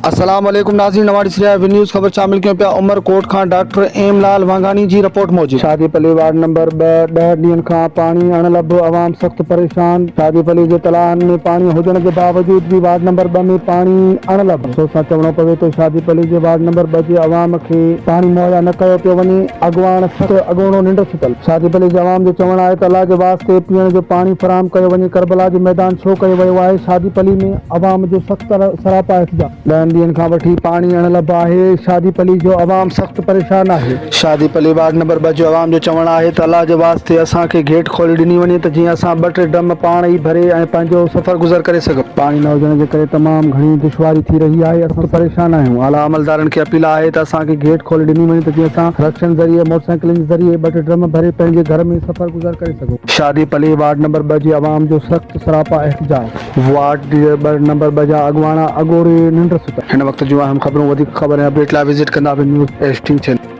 السلام عليڪم ناظرين اوهان ڏسي رهيا آهيو نيوز خبر شامل ڪيون پيا عمر ڪوٽ کان ڊاڪٽر ايم لال وانگاڻي جي رپورٽ موجب. شادي پلي وارڊ نمبر ٻه ڏهه ڏينهن کان پاڻي اڻلڀ عوام سخت پريشان. شادي پلي جي تلاهن ۾ پاڻي هجڻ جي باوجود به وارڊ نمبر ٻه ۾ پاڻي اڻلڀ. افسوس سان چوڻو پوي ٿو شادي پلي جي وارڊ نمبر ٻه جي عوام کي پاڻي مهيا نه ڪيو پيو وڃي اڳواڻ سخت اڳوڻو ننڊ ستل. شادي پلي جي عوام جو چوڻ آهي ته الله جي واسطي پيئڻ جو پاڻي فراهم ڪيو وڃي ڪربلا جو ميدان ڇو ڪيو ويو آهي شادي پلي ۾ عوام جو سخت سراپا احتجاج. ڏهن ڏينهن کان وٺي پاڻي اڻلڀ آهي، شادي پلي جو عوام سخت پريشان آهي. شادي پلي وارڊ نمبر ٻه جو عوام جو چوڻ آهي ته الله جي واسطي اسان کي گيٽ کولي ڏني وڃي ته جيئن اسان ٻه ٽي ڊرم پاڻ ئي ڀري ۽ پنهنجو سفر گذر ڪري سگهون. پاڻي نه هجڻ جي ڪري تمام گهڻي دشواري ٿي رهي آهي، اسان پريشان آهيون، اعليٰ عملدارن کي اپيل آهي ته اسان کي گيٽ کولي ڏني وڃي ته جيئن اسان رڪشن ذريعي موٽرسائيڪلن جي ذريعي ٻه ٽي ڊرم ڀري پنهنجي گهر ۾ سفر گذر ڪري سگهون. شادي پلي وارڊ نمبر ٻه جي عوام جو سخت سراپا احتجاج. وارڊ نمبر ٻه جا اڳواڻ اڳوڻي ننڊ ستل. هن وقت جون اهم خبرون وڌيڪ خبر ۽ اپڊيٽ لاء وزٽ ڪندا news H T channel.